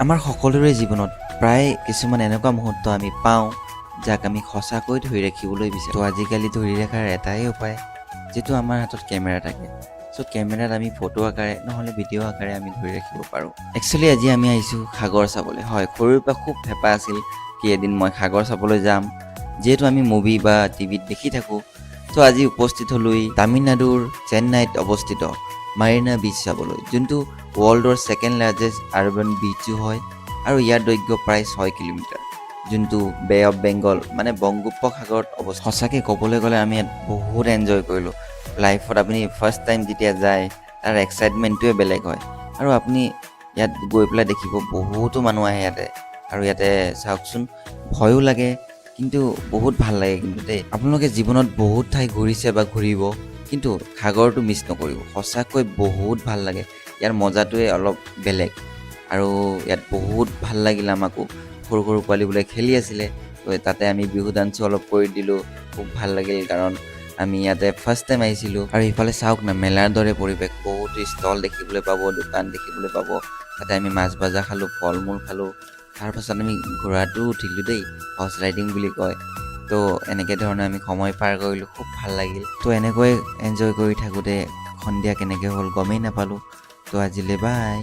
আমাৰ সকলোৰে জীৱনত প্ৰায় কিছুমান এনেকুৱা মুহূৰ্ত আমি পাওঁ, যাক আমি সঁচাকৈ ধৰি ৰাখিবলৈ বিচাৰোঁ। তো আজিকালি ধৰি ৰখাৰ এটাই উপায়, যিটো আমাৰ হাতত কেমেৰা থাকে। চ' কেমেৰাত আমি ফটো আকাৰে নহ'লে ভিডিঅ' আকাৰে আমি ধৰি ৰাখিব পাৰোঁ। একচুৱেলি আজি আমি আহিছোঁ সাগৰ চাবলৈ। হয়, সৰুৰ পৰা খুব হেঁপাহ আছিল কি এদিন মই সাগৰ চাবলৈ যাম, যিহেতু আমি মুভি বা টিভিত দেখি থাকোঁ। ত' আজি উপস্থিত হ'লোঁ তামিলনাডুৰ চেন্নাইত অৱস্থিত মাৰিনা বীচ চাবলৈ, যোনটো ৱৰ্ল্ডৰ ছেকেণ্ড লাৰ্জেষ্ট আৰ্বান বীচো হয় আৰু ইয়াৰ দৈৰ্ঘ্য প্ৰায় 6 কিলোমিটাৰ, যোনটো বে অফ বেংগল মানে বংগোপসাগৰত অৱস্থিত। সঁচাকৈ ক'বলৈ গ'লে আমি ইয়াত বহুত এনজয় কৰিলোঁ। লাইফত আপুনি ফাৰ্ষ্ট টাইম যেতিয়া যায়, তাৰ এক্সাইটমেণ্টটোৱে বেলেগ হয়। আৰু আপুনি ইয়াত গৈ পেলাই দেখিব, বহুতো মানুহ আহে ইয়াতে। আৰু ইয়াতে চাওকচোন, ভয়ো লাগে কিন্তু বহুত ভাল লাগে কিন্তু দেই। আপোনালোকে জীৱনত বহুত ঠাই ঘূৰিছে বা ঘূৰিব, কিন্তু সাগৰটো মিছ নকৰিব। সঁচাকৈ বহুত ভাল লাগে, ইয়াৰ মজাটোৱে অলপ বেলেগ। আৰু ইয়াত বহুত ভাল লাগিল আমাকো। সৰু সৰু পোৱালিবোৰে খেলি আছিলে, তো তাতে আমি বিহু ডান্সো অলপ কৰি দিলোঁ। খুব ভাল লাগিল, কাৰণ আমি ইয়াতে ফাৰ্ষ্ট টাইম আহিছিলোঁ। আৰু ইফালে চাওক না, মেলাৰ দৰে পৰিৱেশ, বহুতো ষ্টল দেখিবলৈ পাব, দোকান দেখিবলৈ পাব। তাতে আমি মাছ ভাজা খালোঁ, ফল মূল খালোঁ। তাৰপাছত আমি ঘোঁৰাটো উঠিলোঁ দেই, হৰ্চ ৰাইডিং বুলি কয়। তো এনেকৈ ধৰণে আমি সময় পাৰ কৰিলোঁ, খুব ভাল লাগিল। তো এনেকৈ এনজয় কৰি থাকোঁতে সন্ধিয়া কেনেকৈ হ'ল গমেই নাপালোঁ। তো আজিলৈ বাই।